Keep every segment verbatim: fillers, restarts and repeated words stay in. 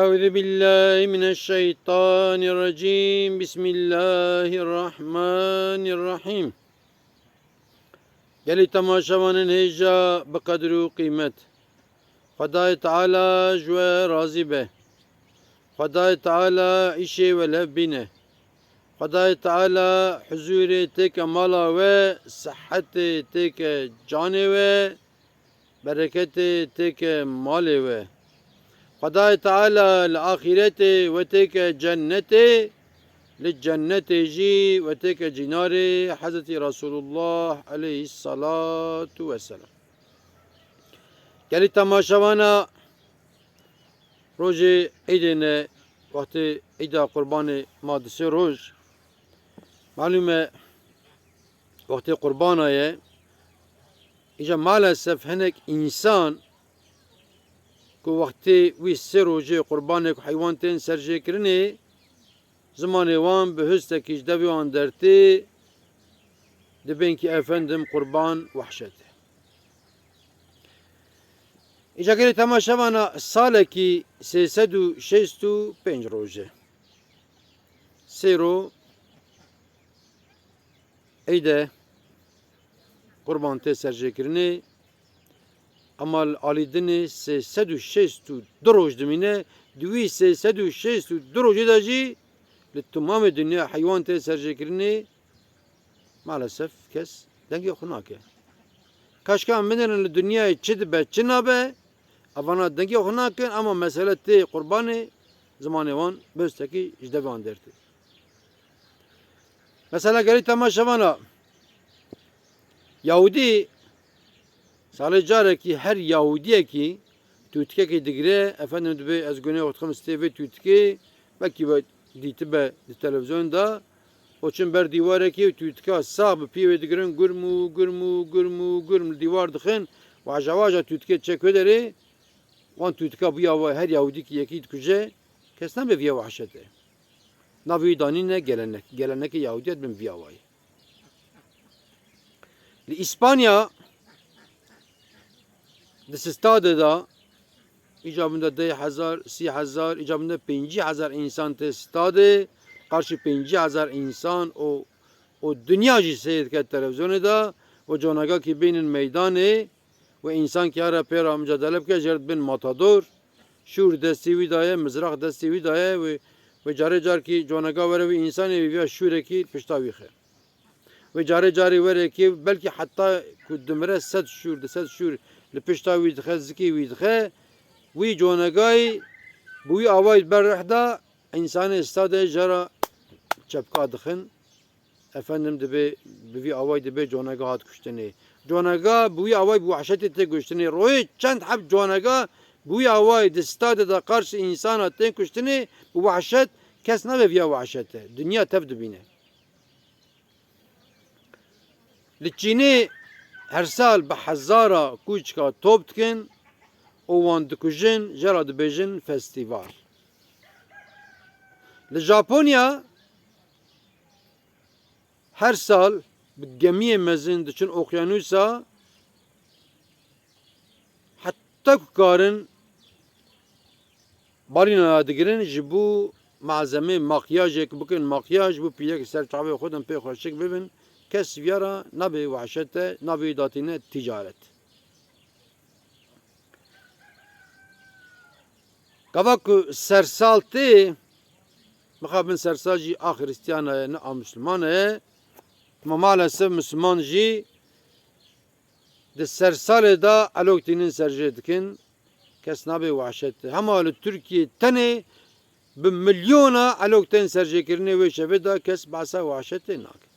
أعوذ بالله من الشيطان الرجيم. بسم الله الرحمن الرحيم. Gelî temaşevanên hêja bi qedir û qîmet. Xwedayê Teala ji we razî be. Xwedayê Teala îşê we li hev bîne. Xwedayê Teala huzûrê têke mala we, sihetê têke canê we, bereketê têke malê we. Xwedayê Teala li axîretê we têke cennetê, li cennetê jî we têke cînarê Hezretî Resulullah aleyhissalatu vesselam. Gelî temaşevana, rojê Îdê ne, wextê Îda Qurbanê ma du sê roj. Malûm e, wextê Qurbana ye. Îca maalesef hinek însan ku wextê wî sê rojê Qurbanê ku heywan tên serjêkirinê, zimanê wan bi hustekî ji devê wan dertê, dibên kî efendim qurban wehşet e. Îca gelê temaşevana salekî sê sed û şêst û pênc roj e. Sêro Îd e, qurban tê serjêkirinê, ema li alî dinê sê sed û şêst û du roj dimîne, di wî sê sed û şêst û du rojê de jî li timamê dinya heywan tê serjêkirinê, maalesef kes dengê xwe nake. Kaşka em binêrin li dinyayê çi dibe, çi nabe, evana dengê xwe nakin, ema mesele tê qurbanê, zimanê wan bi hustekî ji devê wan dertê. Mesela gelî temaşevana, Yahûdî, salê carekî her Yahûdiyekî tûtikekê digire, efendim dibê ez gunê xwe dixim stê vê tûtikê, belkî we dîtibe di televîzyonê de, û çin ber dîwarekê û tûtika sax bi piyê wê digirin, gurm û gurm û gurm û gurm li dîwar dixin, waja waja tûtikê çek wê derê, wan tûtika bûya we her Yahûdîkî yekî dikuje, kes nabe viya wehşetê. Navê wî danîne gelenek. Gelenekê Yahûdiyet bin viya wayî. Li Îspanya di stadê de îca bûn de deh hezar, sî hezar, îca bûn de pêncî hezar însan tê stadê, qarşî pêncî hezar însan û, û dinya jî seyr dike televîzyonê de û conagakî bînin meydanê û însan ki here pê re mucadele bike, jê re dibin matador, şûr destê wî daye, mizrax destê wî daye û, û carê car kî conaga were wî însanê wî viya şûrekî pişta wî xe. Wê carê carê were kê, belkî heta ku dimire sed şûr, du sed şûr li pişta wî dixe, zikê wî dixe, wî conegayî bi wî awayî ber rih da, însanê stadê jera çepka dixin, efendim dibê, bi vî awayî dibê conega hat kuştinê. Conega bi wî awayî bi wehşetê tê kuştinê. Royê çend heb conega bi wî awayî di stadê de qarşî însana tên kuştinê, bi wehşet, kes nabe viya wehşete. Dinya tev dibîne. Li Çînê her sal bi hezara kûçika top dikin û wan dikujin, jê re dibêjin festîval. Li Japonya her sal bi gemiyê mezin diçin oqyanûsa, heta ku karin balîna digirin, ji bo malzemê makyajek bikin, makyaj bo pîlek ser çavê xwe din pê xweşik bibin. Kes viya re nabê wehşete, nabê datîne ticaret. Gava ku sersal tê, mixabin sersal jî a Xiristiyana ye, ne a Mislimana ye. Ma maalesef Misliman jî di sersalê de elok tînin serjê dikin, kes nabê wehşet. Hema li Tirkiyê tenê bi milyona elok tên serjêkirinê wê şevê de kes behsa wehşetê nake.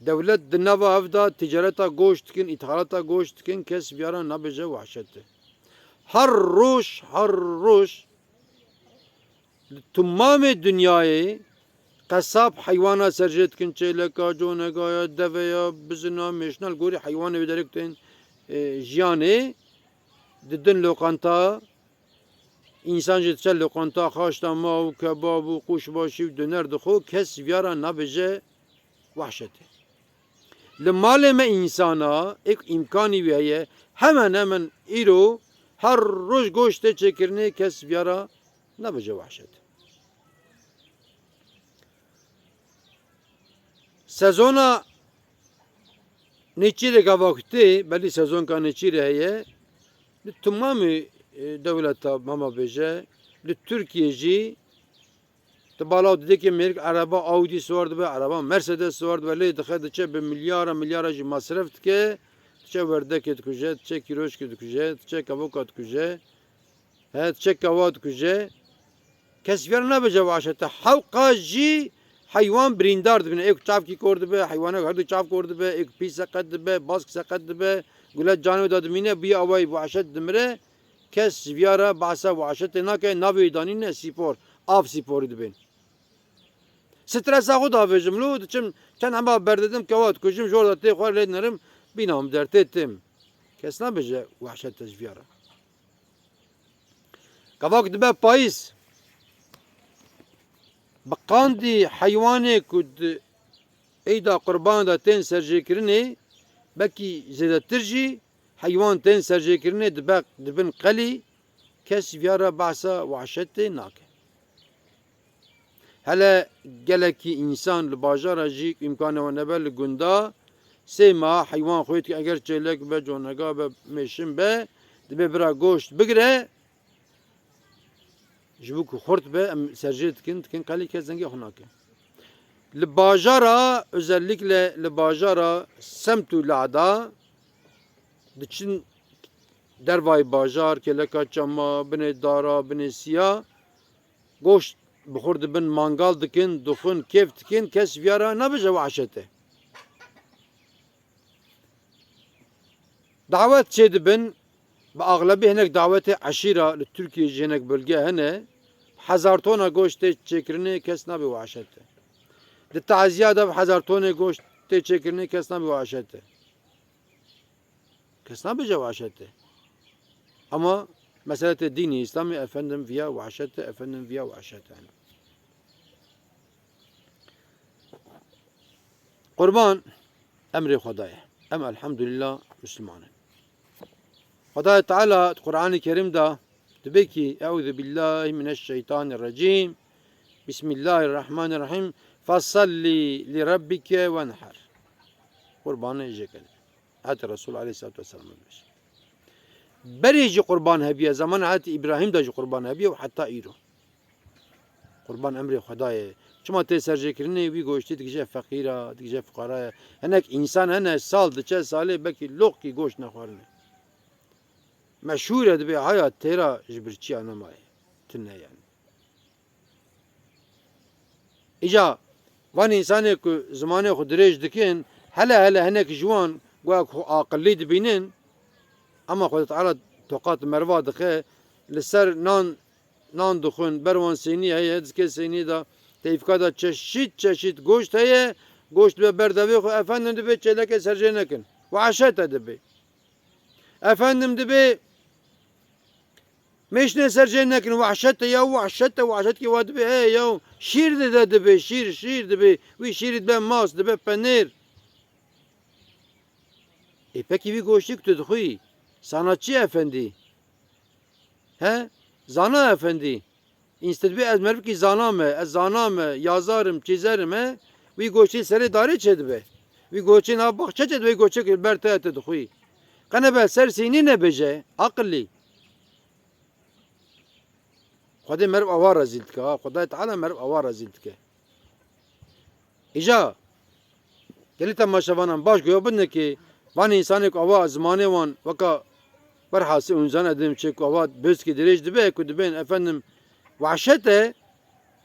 Dewlet di nava ev de ticareta goşt dikin, îthalata goşt dikin, kes viyara nabêje wehşetê. Her roj, her roj Li timamê dinyayê qesab heywana serjê dikin, çêleka, conega ya, deve ya, bizina, mêşna li gorî heywanê wê derê ku tên, e, jiyanê. Didin loqanta, însan jî diçe loqanta, xaşta ma û kebab û qûşbaşî û doner dixwe, kes viya re nabêje wehşetê. Li malê me însana êk îmkanî wî heye, hemen hemen îro Her roj goşt tê çêkirinê, kes viya re nabêje wehşet. Sezona nêçîrê gava ku tê, belî sezonka nêçîrê heye, li temamê, e, dewleta, mama bêje, li Tirkiyê jî tu bala didikê mêrik ereba Audi siwar dibe, ereba Mercedes siwar dibe, lê dixe diçe bi milyara milyara jî masref dike, diçe werdekê dikuje, diçe kîroşkê dikuje, diçe kevoka dikuje, he, diçe kewa dikuje. Kes viya re nabêje wehşete. Hewqa jî heywan birîndar dibin. Ê ku çavkî kor dibe, heywanek her du çav kor dibe, ê ku pî seqet dibe, bask seqet dibe, gulet canê wê de dimîne, bûye awayî wehşet dimire. Kes ji viya re behsa wehşetê nake, navê wî danîne spor. Av sporî dibên. Stresa xwe davêjim lo, diçim çend hema berdidim, kewa dikujim, jor de tê xwe lê dinerim, bîna min dertê tim. Kes nabêje wehşete ji viya re. Gava ku dibe payîz, bi qandî heywanê ku di eyda qurban de tên serjêkirinê, belkî zêdetir jî heywan tên serjêkirinê dibe, dibin qelî, kes viya re behsa wehşetê nake. Hele gelekî însan li bajara jî îmkanê wan nebe, li gunda sê meha heywan xwê dike, eger çêlek be, conega be, mêşin be, dibe bira goşt bigire, ji bo ku xurt be, em serjê dikin, dikin qelî, kes dengê xwe nake. Li bajara, özellikle li bajara semt û lada diçin dervayê bajar, kêleka çema, binê dara, binê siya, goşt bi xwe dibin, mangal dikin, dixwin, kêf dikin, kes viya re nabêje wehşete. Dawet çêdibin, bi axlebî hinek dawetê eşîra li Tirkiyê jî hinek bölge hene, hezar tona goşt tê çêkirinê, kes nabê wehşete. Di taziya de bi hezar tonê goşt tê çêkirinê, kes nabê wehşete. Kes nabêje wehşete. Ama meselete dînî Îslamê, efendim, viya wehşete, efendim, viya wehşete. Qurban emrê Xwedayê. Em elhamdülillah Müslüman in. Xwedayê Teala di Qur'anê Kerîm de dibê ki, "Euzu billahi mineşşeytanirracim. Bismillahirrahmanirrahim. Fesalli li rabbike wenher." Qurbanê jê kene. Heta Resul aleyhissalatu vesselam bêje. Berê jî qurban hebiye, zaman heta Îbrahîm de jî qurban hebiye û heta îro. Qurban emrê Xwedayê. Çima tê serjêkirinê, wî goştî dikije feqîra, dikije fuqaraya. Hinek însan hene, sal diçe salê, belkî loqkî goşt nexwarine. Meşhûr e, dibê haya têra ji birçiya nemaye. Tune yani. Îca van însanê ku zimanê xwe dirêj dikin, hele hele hinek ji wan goya ku aqillî dibînin, ama Xwedê Teala toqat merva dixe, li ser nan, nan dixwin, ber wan sênî heye, dizikê sênî de, teyfika de çeşît çeşît goşt heye, goşt dibe ber devê xwe, efendim, dibê çêlekê serjê nekin. Wehşete dibê. Efendim, dibê mêşnê serjê nekin, wehşete ya, wehşete, wehşet ki wa dibê, he ya, şîr dide dibê, şîr, şîr dibê, wî şîrî dibe mas, dibe penêr. Ê, pekî vî goştî ku tu dixwî, sanatçî efendî? He? Zana efendî? Înstitbê ez merivkî zana me, ez zana me, yazar im, çîzer im, he? Wî goçê serê darê çêdibe. Wî goçê nav baxçe çêdibe, wî goçê ku li ber te ye tu dixwî. Qe nebe ser sînî nebêje, aqilî. Xwedê meriv awa rezîl dike, ha, Xwedayê Teala meriv awa rezîl dike. Îja, gelî temaşevanan baş guya bidin ki van însanê ku awa zimanê wan weka berhasî û însan edim çê ku awa bêzkî dirêj dibe ku dibên efendim wehşet e,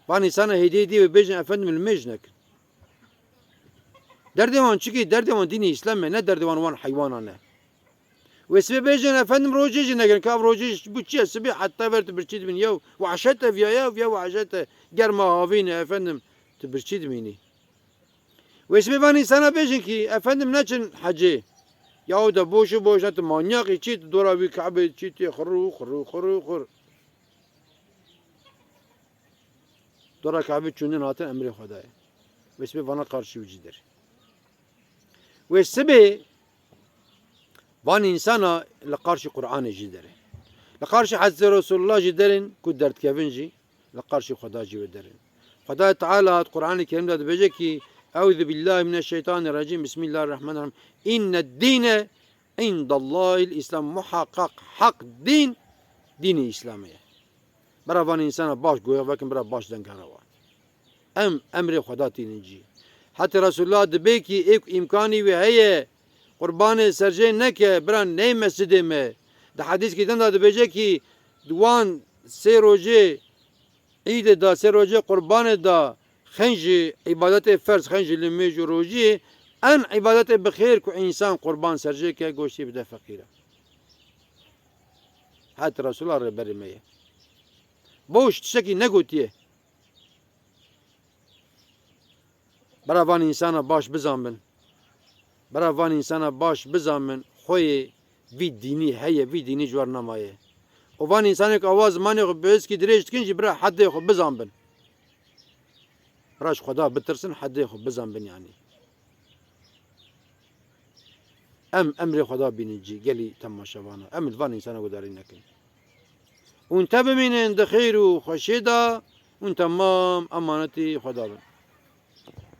van însana hêdî hêdî wê bêjin efendim li mêj nekin. Derdê wan çikî? Derdê wan dînê Îslam e, ne derdê wan wan heywanan e. Wê sibê bêjin, efendim, rojê jî negirin. Ka ev rojê ji bo çi ye? Sibê heta ver tu birçî dimînî. Yew wehşet e viya, yew viya wehşet e. Germa havîn e, efendim, tu birçî dimînî. Wê sibê van însana bêjin kî, efendim, neçin hecê. Yahu de boş û boş ne, tu manyaqî çi, tu dora wî Kabê çi tê xirû, xirû, xirû, xir. Dora Kabê çûnin hatin emrê Xwedayê. Wê sibê vana qarşî wî jî derê. Wê sibê van însana li qarşî Qur'anê jî derê. Li qarşî Hezretî Resulullah jî derên ku derdkevin jî, li qarşî Xweda jî wê derên. Xwedayê Teala di Qur'anê Kerîm de dibêje kî, "Euzu billahi mineşşeytanirracîm, bismillahirrahmanirrahîm. Înned dîne îndallahil Îslam." Muhaqqaq heq dîn, dînê Îslamê ye. Bira van însana baş goya vekin, bira baş dengera wan. Em emrê Xweda tînin cî. Hetê Resulullah dibê kî ê ku îmkanî wê heye, qurbanê serjê neke, bira ney mescidê me. Di hedîskî din de dibêje kî di wan sê rojê îdê de, sê rojê qurbanê de, xên ji îbadetê ferz, xên ji limêj û rojiyê, en îbadetê bi xêr ku însan qurban serjê ke, goştê bide feqîre. Hetê Resulullah rêberê me ye. Boş tiştekî negotiye. Bira van însana baş bizanbin. Bira van însana baş bizanbin. Xweyê vî dînî heye, vî dînî ji wer nemaye. Û van însanê ku awa zimanê xwe bi hêzkî dirêj dikin jî bira hedê xwe bizanbin. Bira ji Xweda bitirsin, hedê xwe bizanbin yanî. Em emrê Xweda bînin cî, gelî temaşevana. Em li van însana gudarî nekin. Hûn te bimînin di xêr û xweşiyê de, hûn temam emanetî Xweda bin.